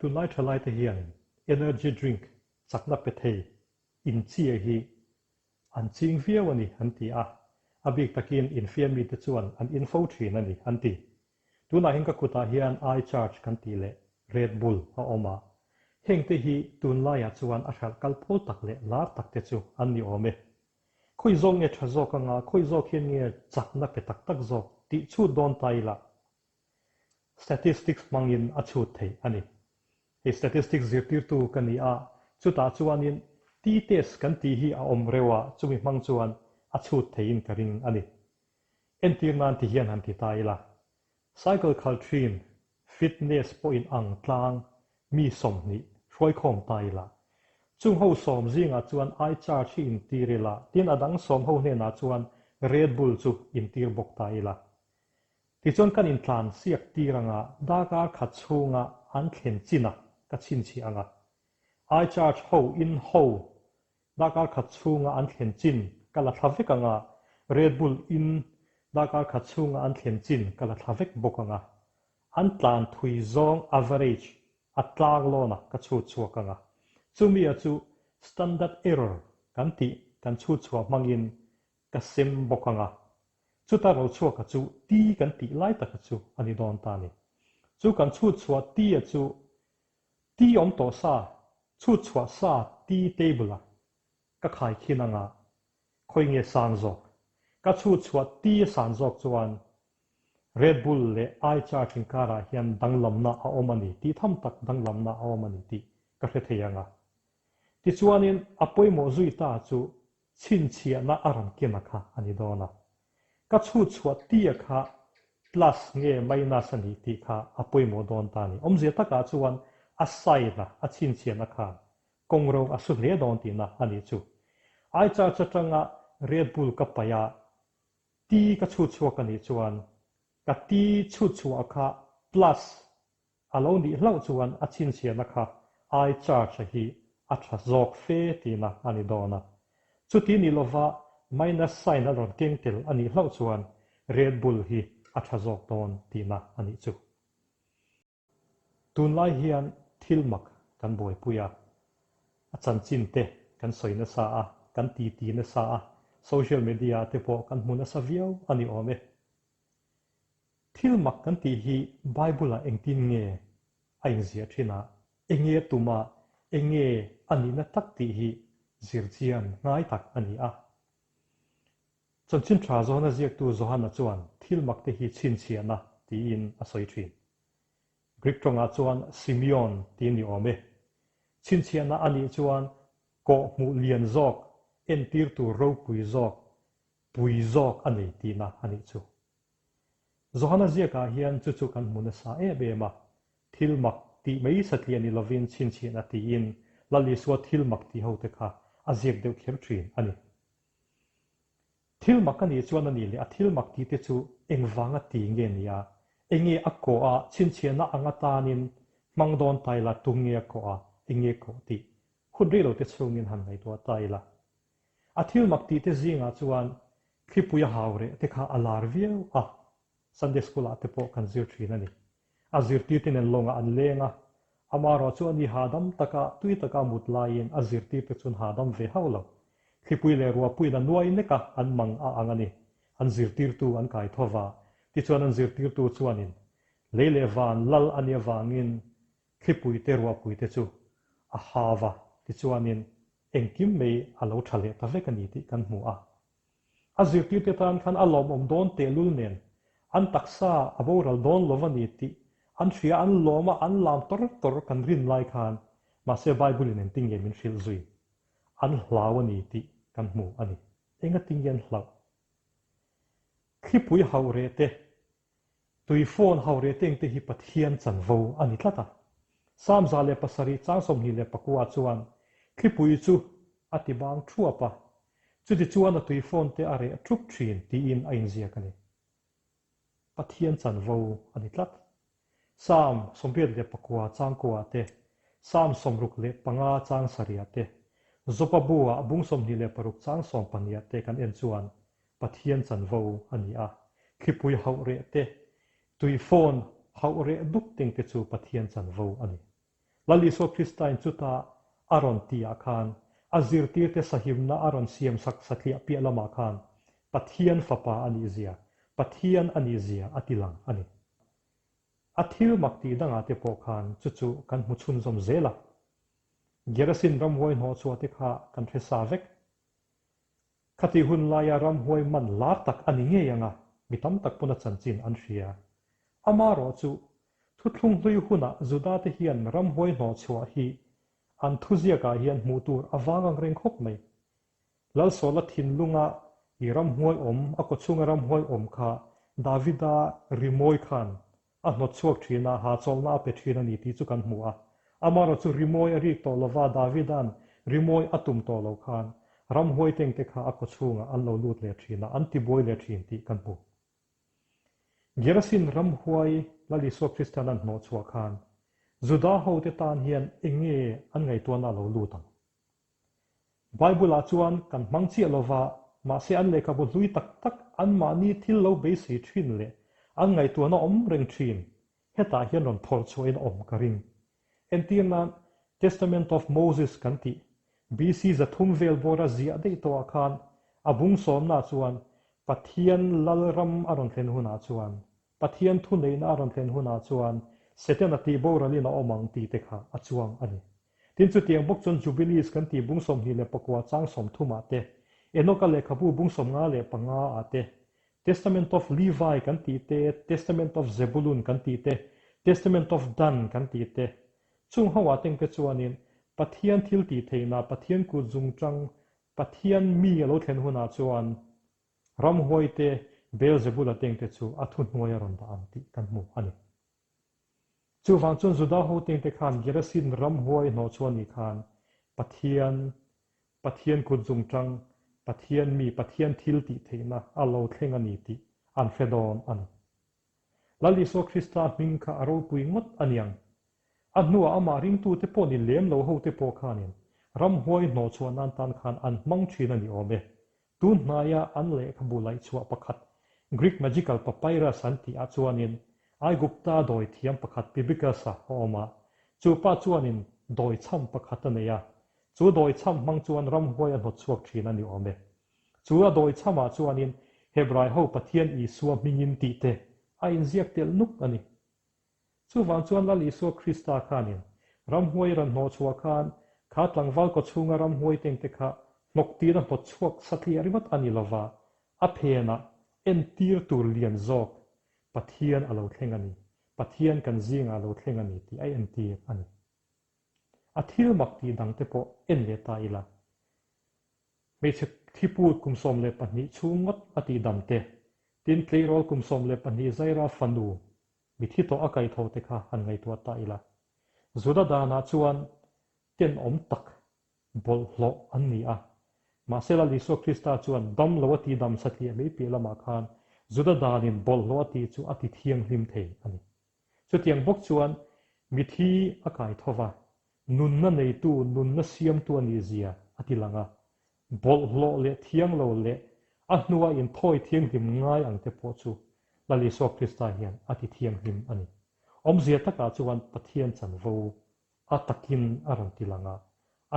Tunlai thalaite hian energy drink chakna pe thei inchia hi an ching viau a ni an ti a, a bik takin infiam mite chuan an in fo thin a ni an ti. Tunah hian ka kutah hian I charge kan tih leh Red Bull a awm a, hengte hi tunlaiah chuan a hralh kal pawl tak leh lar tak te chu an ni awm e. Khawi zawk nge tha zawk anga khawi zawk hian nge chakna pe tak tak zawk tih chhut dawn ta ila Statistics hmangin a chhut theih a ni. Hei statistics zirtirtu ka ni a, chutah chuanin t-test kan tih hi a awm reuh a, chumi hmang chuan a chhut theihin ka ring a ni. Entir nan ti hian han ti ta ila, cycle khal thin, fitness pawhin ang tlang mi 20 hruaikhawm ta ila, chung ho sawm zingah chuan I charge hi intir ila, tin a dang sawm ho hnenah chuan Red Bull chu intir bawk ta ila. Tichuan kan intlan siak tir anga darkar khat chhunga an thlen chin a ka chhinchhiah anga I charge ho in ho darkar khat chhunga an thlen chin ka la thla vek anga Red Bull in darkar khat chhunga an thlen chin ka la thla vek bawk anga an tlan thui zawng average a tlang lawn a ka chhut chhuak anga chumi a chu standard error kan tih kan chhut chhuah hmangin ka sem bawk anga Chuta rochhuaka chu ti kan tih lai taka chu a ni dawn ta a ni. Chu kan chhut chhuah ti-a chu ti awm tawh sa, chhut chhuah sa ti table-a ka khai khin anga khawi nge sang zawk? Ka chhut chhuah ti a san zawk chuan Red Bull leh iCharge inkarah hian danglamna a awm a ni tih tham tak danglamna a awm a ni tih ka hre thei anga. Tichuanin a pawimawh zui ta chu chhinchhiahna a rawn ken a kha a ni dawn a. Ka chhut chhuah tia kha plus nge minus a nih tih kha a pawimawh dawn ta a ni. Awmzia takah chuan a sign a, a chhinchhiahna khan kawngro a su hle dawn tihna a nih chu. I-charge atanga Red Bull ka paih a, T ka chhut chhuak a nih chuan ka T chhut chhuah kha plus A lo nih hlauh chuan a chhinchhiahna kha I charge a hi a tha zawk fe tihna a ni dawn a. Chuti ni lova minus sign a rawn keng tel a nih hlauh chuan Red Bull hi a tha zawk dawn tihna a nih chu. Tunlai hian thil mak kan buaipui a, a chanchin te kan sawi nasa a, kan titi nasa a, social media ah te pawh kan hmu nasa viau a ni awm e. Thil mak kan tih hi Bible-ah engtin nge a inziah thin a, enge a tum a, enge a nihna tak tih hi zirchian ngai tak a ni a. Chanchin tha Johana ziaktu Johana chuan thil mak te hi chhinchhiahna tiin a sawi thin. Greek tawngah chuan Simeon tih a ni awm e. Chhinchhiahna a nih chuan kawh hmuh lian zawk, entir tur ropui zawk, pui zawk a nei tihna a nih chu. Johana ziakah hian chu chu kan hmu nasa em em a, thil mak tih mai satliah ni lovin chhinchhiahna tiin Lal Isua thil mak tih hote kha a ziak deuh kher thin a ni. Thil mak a nih chuan a nih leh a thil mak tih te chu engvanga ti nge ni a, enge a kawh a, chhinchhiahna ang atanin hmang dawn ta ila tum nge a kawh a, enge kawh tih hun rei lo te chhungin han ngaihtuah ta ila. A thil mak tih te zingah chuan thlipui a hau reh te kha a lar viau a, Sunday School ah te pawh kan zir thin a ni. A zirtirte nen lawngah an leng a, amaherawh chu ani hahdam taka tui taka mut laiin a zirtirte chuan hahdam ve hauh lo. Thlipui leh ruahpuiin a nuai nek a, an mang a ang a ni. An zirtirtu an kai tho va, tichuan an zirtirtu chuanin lei leh van lal a nih avangin thlipui te ruahpui te chu a ha va, tichuanin engkim mai a lo tha leh ta vek a ni tih kan hmu a. A zirtirte tan khan a lawmawm dawn tehlul nen an taksa a boral dawn lo va ni tih an hria, an lawm a, an lam tawr tawr kan rin lai khan mahse Bible-in engtin nge min hrilh zui? An hlau a ni tih kan hmu a ni. Engatin nge an hlauh? Thlipui hauh reh te Tui phone ho reh teng te hi Pathian chanvo a ni tlat a. Psalm 107 chang 29 chuan thlipui chu a ti bang thuap a, chutichuan a tui phone te a reh thup thin tiin a inziak a ni. Pathian chanvo a ni tlat. Psalm 89 chang kua te, Psalm 65 chang sarih te, Jopa bu-ah bung 26 chang 12 te kan en chuan Pathian chanvo a ni a, thlipui hauh reh te, tui phone hauh reh dup teng te chu Pathian chanvo a ni. Lal Isua Kristain chuta a rawn tihah khan a zirtirte sahimna a rawn siamsak satliah piah lamah khan Pathian Fapa a nihzia, Pathian a nihzia a tilang a ni. A thil mak tih dangah te pawh khan chu chu kan hmu chhunzawm zel a. Gerasin ramhuai hnawhchhuah te kha kan hre sa vek. Khati hun laia ramhuai man lar tak a ni ngei ang a, mi tam tak pawn a chanchin an hria. Amarawh chu, thuthlung hlui hunah Juda te hian ramhuai hnawhchhuah hi an thuziakah hian hmuh tur a vang ang reng khawp mai. Lalsawla thinlunga i ramhuai awm, a kawchhunga ramhuai awm kha Davida rimawi khan a hnawt chhuak thin a, hahchawlhna a pe thin a ni tih chu kan hmu a. Amarawh chu rimawi a rik tawh lova Davida'n rimawi a tum tawh lo khan ramhuai tengte kha a kawchhungah an lo lut leh thin a, an tibuai leh thin tih kan hmu. Gerasin ramhuai Lal Isua Kristian an hnawh chhuah khan Juda hote tan hian eng nge an ngaihtuahna a lo lut ang? Bible-ah chuan kan hmang chiah lova, mahse an lehkhabu hlui tak tak anmahni thil lo beisei thin leh an ngaihtuahna awm reng thin hetah hian rawn phawrh chhuahin a awm ka ring. Entir nan Testament of Moses kan tih BC 300 vel bawra ziah daih tawhah khan a bung sawmnaah chuan Pathian Lalram a rawn thlen hunah chuan Pathian thuneihna a rawn thlen hunah chuan Setana tih boralin a awm ang tih te kha a chuang a ni. Tin, chutiang bawk chuan Jubilees kan tih bung 29 chang 30 ah te, Enoka lehkhabu bung 55 ah te, Testament of Levi kan tih te, Testament of Zebulun kan tih te, Testament of Dan kan tih te, chung ho ah tengte chuanin Pathian thil tih theihna, Pathian kut zungchang, Pathian mi a lo thlen hunah chuan Ramhuaite Beelzebula tengte chu a thuhnuai a rawn dah ang tih kan hmu a ni. Chuvang chuan Juda ho tengte khan Gerasin ramhuai hnawh chhuah ni khan Pathian, Pathian kut zungchang, Pathian mi, Pathian thil tih theihna a lo thleng a ni tih an hre dawn a ni. Lal Isua Krista hming kha a ropui ngawt a niang. A hnuah amah ringtute pawh ni lem lo hote pawh khanin ramhuai hnawh chhuah nan tan khan an hmang thin a ni awm e. Tun hnaia an lehkhabu laihchhuah pakhat Greek Magical Papyrus an tih ah chuanin Aigupta dawi thiam pakhat Pibicus-a a awm a, chu pa chuanin dawi chham pakhat a nei a, chu dawi chham hmang chuan ramhuai a hnawt chhuak thin a ni awm e. Chu a dawi chhamah chuanin Hebrai ho Pathian Isua hmingin tih te a inziak telh nuk a ni. Chuvang chuan Lal Isua Krista khanin ramhuai ran hnawh chhuah khan kha tlangval kawchhunga ramhuai tengte kha hnawk tir a hnawt chhuak satliah ringawt a ni lova, a phenah entir tur lian zawk Pathian a lo thleng a ni, Pathian kan zingah a lo thleng a ni tih a entir a ni. A thil mak tih dangte pawh en leh ta ila. Hmeichhe thiput kum 12 chhung ngawt a tih damte, tin tleirawl kum 12 Zaira fanu Mithi tawh a kaih tho te kha han ngaihtuah ta ila. Juda danah chuan tenawm tak bawlhhlawh an ni a. Mahse Lal Isua Krista chuan dam lo a tih dam satliah mai piah lamah khan Juda danin bawlhhlawh a tih chu a ti thianghlim thei a ni. Chutiang bawk chuan mithi a kai tho va, nunna neitu, nunna siamtu a nih zia a ti lang a. Bawlhhlawh leh thianglo leh a hnua inthawi thianghlim ngai ang te pawh chu Lal Isua Krista hian a ti thianghlim a ni. Awmzia takah chuan Pathian chanvo a takin a rawn ti lang a,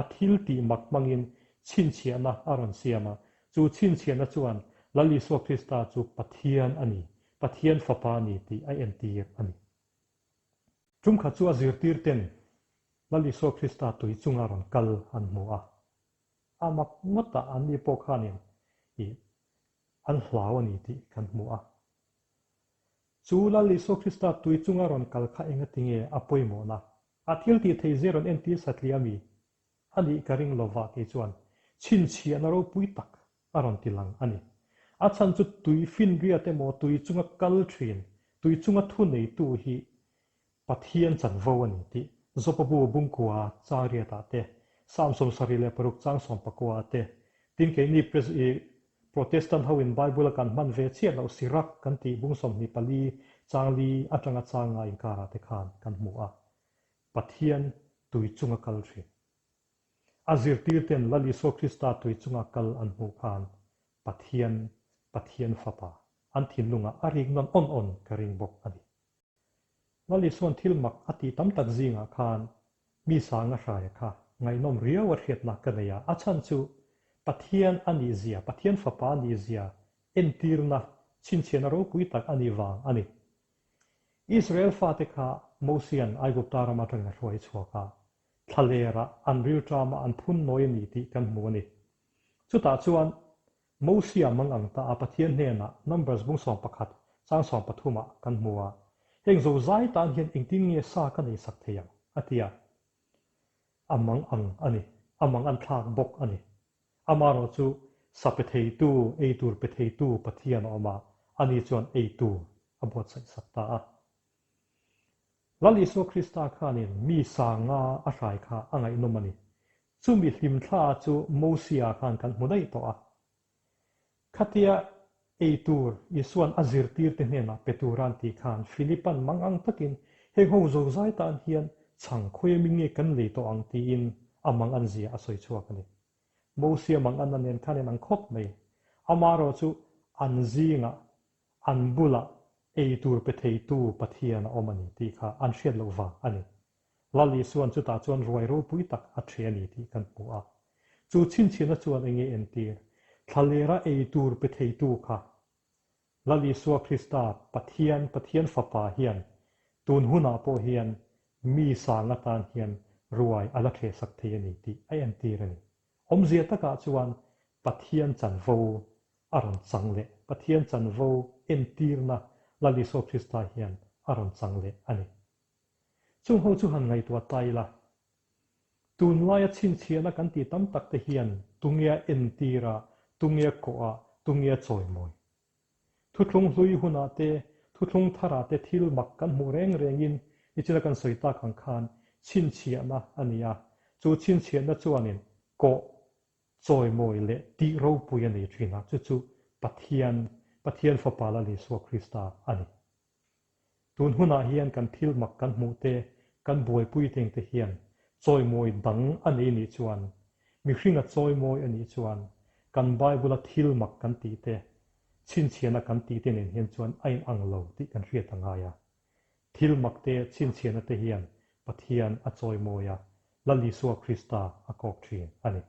a thil tih mak hmangin chhinchhiahna a rawn siam a, chu chhinchhiahna chuan Lal Isua Krista chu Pathian a ni, Pathian Fapa a ni tih a entir a ni. Tumkhat chu a zirtirten Lal Isua Krista tui chunga rawn kal an hmu a, a mak ngawtah anni pawh khanin ih an hlau a ni tih kan hmu a. Chu Lal Isua Krista tui chunga rawn kal kha engati nge a pawimawhna? A thil tih theih zia rawn entir satliah a mi? A nih ka ring lova kei chuan chhinchhiahna ropui tak a rawn ti lang a ni. A chhan chu tui finriat emaw tui chunga kal thin, tui chunga thu neitu hi Pathian chanvo a ni tih Jopa bu Bungkua chang riatah te, Psalm 76 chang 19 ah te, tin keini Protestant ho in Bible a kan hman ve chiah loh Sirach kan tih bung 24 chang li atanga chang nga inkarah te khan kan hmu a, Pathian tui chunga kal thin. A zirtirten Lal Isua Krista tui chunga kal an hmuh khan Pathian, Pathian Fapa an thinlungah a rik nawn awn awn ka ring bawk a ni. Lal Isua'n thil mak a tih tam tak zingah khan. Mi sanga hraia kha ngaihnawm riau a hriatna ka nei a, a chhan chu Pathian a nih zia, Pathian Fapa a nih zia entirna chhinchhiahna ropui tak a nih vang a ni. Israel fate kha Mosian Aigupta ram atangin a hruai chhuak a, thlalerah an rilṭamah an phun nawi a ni tih kan hmu a ni. Chutah chuan Mosia mang ang ta a Pathian hnenah Numbers bung 11 chang 13 ah kan hmu a, heng zozai tan hian engtin nge sa ka nei sak thei ang? a ti a. A mang ang a ni, a mang an thlak bawk a ni. Amaherawh chu sa pe theitu, ei tur pe theitu Pathian a awm a, ani chuan ei tur a buatsaih sak ta a. Lal Isua Krista khanin mi sanga a hrai kha a ngaihnawm a ni. Chumi hlimthla chu Mosia khan kan hmu daih tawh a. Khatia ei tur Isua'n a zirtirte hnenah pe tura an tih khan Philipa'n mangang takin heng ho zozai tan hian chhang khawi ami nge kan lei tawh ang tiin a mangan zia a sawi chhuak a ni. Mosia manganna nen khan in ang khawp mai. Amaherawh chu an zingah an bulah ei tur pe theitu Pathian a awm a ni tih kha an hriat loh vang a ni. Lal Isua'n chutah chuan ruai ropui tak a ṭhe a ni tih kan hmu a. Chu chhinchhiahna chuan eng nge entir? Thlalera ei tur pe theitu kha Lal Isua Krista, Pathian, Pathian Fapa hian tun hunah pawh hian mi sang atan hian ruai a la ṭhehsak thei a ni tih a entir a ni. Awmzia takah chuan Pathian chanvo a rawn chang leh, Pathian chanvo entirna Lal Isua Krista hian a rawn chang leh a ni. Chung ho chu han ngaihtuah ta ila, tunlaia chhinchhiahna kan tih tam tak te hian tunge a entir a, tunge a kawh a, tunge a chawimawi? Thuthlung hlui hunah te, thuthlung tharah te thil mak kan hmuh reng rengin nichina kan sawi tak ang khan chhinchhiahna a ni a, chu chhinchhiahna chuanin kawh chawimawi leh tih ropui a nei thin a, chu chu Pathian, Pathian Fapa Lal Isua Krista a ni. Tun hunah hian kan thil mak kan hmuh te, kan buaipui teng te hian chawimawi dang a nei nih chuan, mihringa chawimawi a nih chuan kan Bible-a thil mak kan tih te, chhinchhiahna kan tih te nen hian chuan a inang lo tih kan hriat a ngai a. Thil mak te, chhinchhiahna te hian Pathian a chawimawi a, Lal Isua Krista a kawk thin a ni.